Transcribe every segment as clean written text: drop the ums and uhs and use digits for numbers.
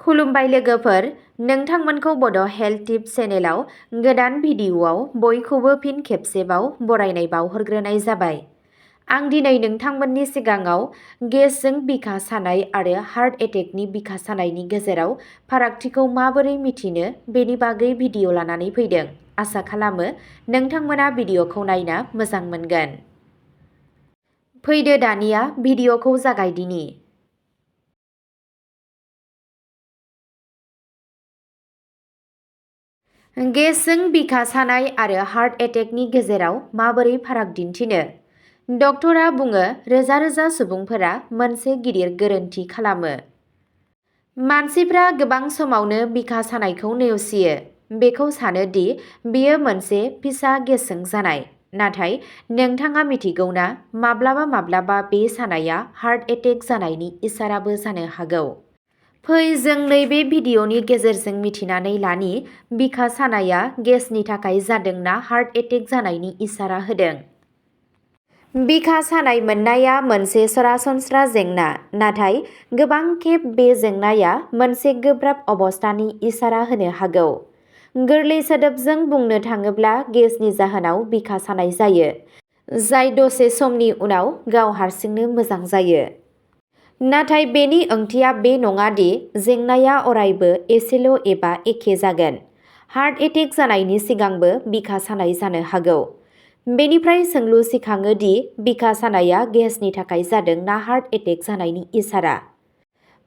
खुलुमबाय लोगोफोर, नोंथांमोनखौ बड' हेल्थ टिप्स चेनेलाव गोदान भिडिअ'आव बयखौबो फिन खेबसेबाव बरायनाय बावहरग्रोनाय जाबाय। आं दिनै नोंथांमोननि सिगाङाव गेसजों बिखा सानाय आरो हार्ट एटेकनि बिखा सानायनि गेजेराव फारागथिखौ माबोरै मिथिनो बेनि बागै भिडिअ' लानानै फैदों। आसा खालामो नोंथांमोना भिडिअ'खौ नायना मोजां मोनगोन। फैदो दानिया भिडिअ'खौ जागायदिनि। गेसजों बिखा सानाय आरो हार्ट एटेकनि गेजेराव माबोरै फाराग दिन्थिनो? डक्टरा बुङो रोजा रोजा सुबुंफोरा मोनसे गिदिर गोरोन्थि खालामो। मानसिफ्रा गोबां समावनो बिखा सानायखौ नेवसियो। बेखौ सानो दि बेयो मोनसे फिसा गेसजों जानाय। नाथाय नोंथाङा मिथिगौना माब्लाबा माब्लाबा बे सानाया हार्ट एटेक जानायनि इसाराबो जानो हागौ। फै जों नैबे भिडिअ'नि गेजेरजों मिथिनानै लानि बिखा सानाया गेसनि थाखाय जादों ना हार्ट एटेक जानायनि इसारा होदों। बिखा सानाय मोननाया मोनसे सरासनस्रा जेंना, नाथाय गोबां खेब बे जेंनाया मोनसे गोब्राब अबस्थानि इसारा होनो हागौ। गोरलै सोदोबजों बुंनो थाङोब्ला गेसनि जाहोनाव बिखा सानाय जायो, जाय दसे समनि उनाव गाव हारसिंनो मोजां जायो। नाथाय बेनि ओंथिया बे नङा दि जेंनाया अरायबो एसेल' एबा एखे जागोन। हार्ट एटेक जानायनि सिगांबो बिखा सानाय जानो हागौ। बेनिफ्राय सोंलु सिखाङो दि बिखा सानाया गेसनि थाखाय जादों ना हार्ट एटेक जानायनि इसारा?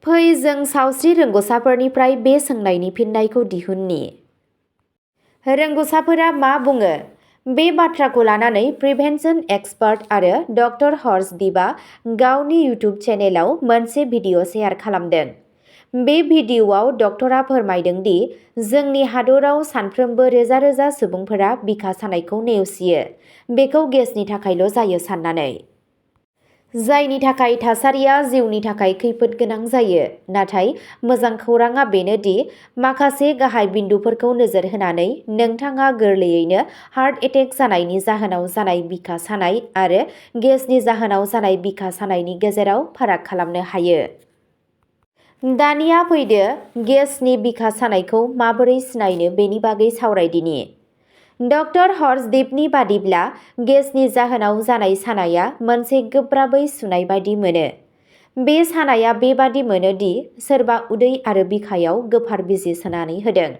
फै जों सावस्रि रोंग'साफोरनिफ्राय बे सोंनायनि फिननायखौ दिहुननि। रोंग'साफोरा मा बुङो? बे बाथ्राखौ लानानै प्रिभेन्सन एक्सपार्ट आरो डक्टर हर्षदीपआ गावनि इउटिउब चेनेलाव मोनसे भिडिअ' शेयार खालामदों। बे भिडिअ'आव डक्टरा फोरमायदों दि जोंनि हादराव सानफ्रोमबो रोजा रोजा सुबुंफोरा बिखा सानायखौ नेवसियो, बेखौ गेसनि थाखायल' जायो साननानै। जायनि थाखाय थासारिया जिउनि थाखाय खैफोद गोनां जायो। नाथाय मोजां खौरांआ बेनो दि माखासे गाहाय बिन्दुफोरखौ नोजोर होनानै नोंथाङा गोरलैयैनो हार्ट एटेक जानायनि जाहोनाव जानाय बिखा सानाय आरो गेसनि जाहोनाव जानाय बिखा सानायनि गेजेराव फाराग खालामनो हायो। दानिया फैदो गेसनि बिखा सानायखौ माबोरै सिनायनो बेनि बागै सावरायदिनि। डक्टर हर्षदीपनि बादिब्ला गेसनि जाहोनाव जानाय सानाया मोनसे गोब्राबै सुनाय बायदि मोनो। बे सानाया बेबादि मोनो दि सोरबा उदै आरो बिखायाव गोफार बिजि सोनानै होदों।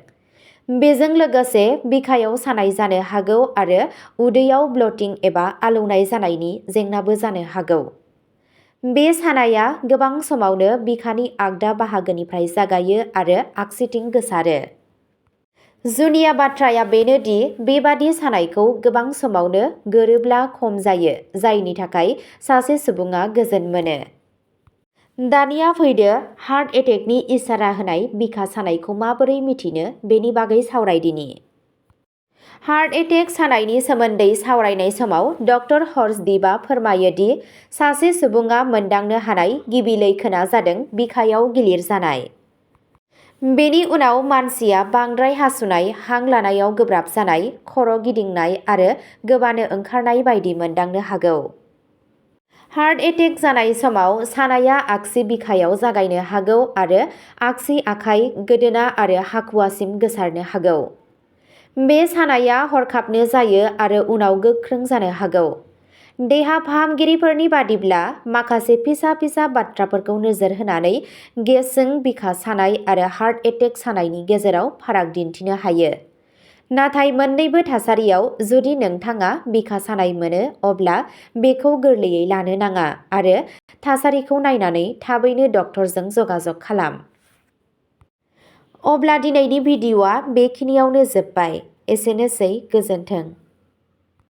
बेजों लोगोसे बिखायाव सानाय जानो हागौ आरो उदैयाव ब्लटिं एबा आलौनाय जानायनि जेंनाबो जानो हागौ। बे सानाया गोबां समावनो बिखानि आगदा बाहागोनिफ्राय जागायो आरो आगसिथिं गोसारो। जुनिया बाथ्राया बेनो दि बेबादि सानायखौ गोबां समावनो गोरोब्ला खम जायो, जायनि थाखाय सासे सुबुङा गोजोन मोनो। दानिया फैदो हार्ट एटेकनि इसारा होनाय बिखा सानायखौ माबोरै मिथिनो बेनि बागै सावरायदिनि। हार्ट एटेक सानायनि सोमोन्दै सावरायनाय समाव डक्टर हर्षदीपआ फोरमायो दि सासे सुबुङा मोनदांनो हानाय गिबि लैखोनआ जादों बिखायाव गिलिर जानाय। बेनि उनाव मानसिया बांद्राय हासुनाय, हां लानायाव गोब्राब जानाय, खर' गिदिंनाय आरो गोबानो ओंखारनाय बायदि मोनदांनो हागौ। हार्ट एटेक जानाय समाव सानाया आगसि बिखायाव जागायनो हागौ आरो आगसि आखाइ, गोदोना आरो हाखुवासिम गोसारनो हागौ। बे सानाया हरखाबनो जायो आरो उनाव गोख्रों जानो हागौ। देहा फाहामगिरिफोरनि बादिब्ला माखासे फिसा फिसा बाथ्राफोरखौ नोजोर होनानै गेसजों बिखा सानाय आरो हार्ट एटेक सानायनि गेजेराव फाराग दिन्थिनो हायो। नाथाय मोन्नैबो थासारियाव जुदि नोंथाङा बिखा सानाय मोनो अब्ला बेखौ गोरलैयै लानो नाङा आरो थासारिखौ नायनानै थाबैनो डक्टरजों जगाजग खालाम। अब्ला दिनैनि भिडिअ'आ बेखिनियावनो जोब्बाय। एसेनोसै, गोजोन्थों।